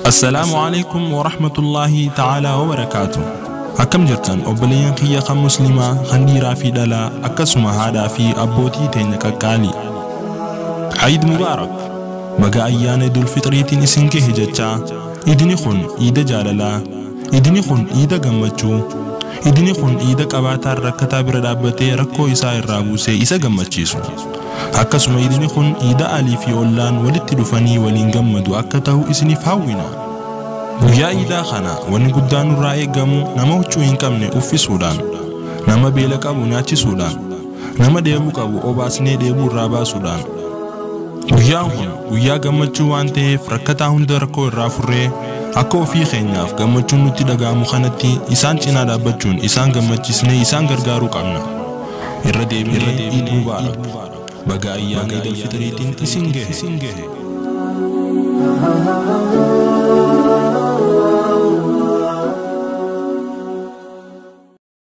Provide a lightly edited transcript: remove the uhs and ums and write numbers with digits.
Assalaamu alaikum wa rahmatullahi ta'ala wa barakaatu. Akkam jirtan obboleeyyan kiyya kan muslimaa, kan dhiiraa fi dhalaa, akkasuma haadhaa fi abbootii teenya qaqqaalii. Eid Mubaarak! Baga ayyaana Idul Fixriitiin isin gahe jechaa, idni kun iida jaalalaa, idni kun iida gammachuu, idni kun iida qabaataan rakkataa bira dhaabbatee rakkoo isaa irraa buusee isa gammachiisu. Akkasuma idni kun iida alii fi ollaan walitti dhufanii waliin gammadu akka ta'u isiniif hawwina. Guyyaa iidaa kana wanni guddaan nurraa eegamu nama huccuu hin qabne uffisuudhaan, nama beela qabu nyaachisuudhaan, nama dheebuu qabu obaasnee dheebuu irraa baasuudhaan. Guyyaan kun guyyaa gammachuu waan ta'eef rakkataa hunda rakkoo irraa furree akka ofii keenyaaf gammachuun nutti dhaga'amu kanatti isaan cinaa dhaabbachuun isaan gammachiisnee isaan gargaaruu qabna. Irra deebinee Eid Mubaarak. Baga ayyaana Idil Fixriitiin isin gahe.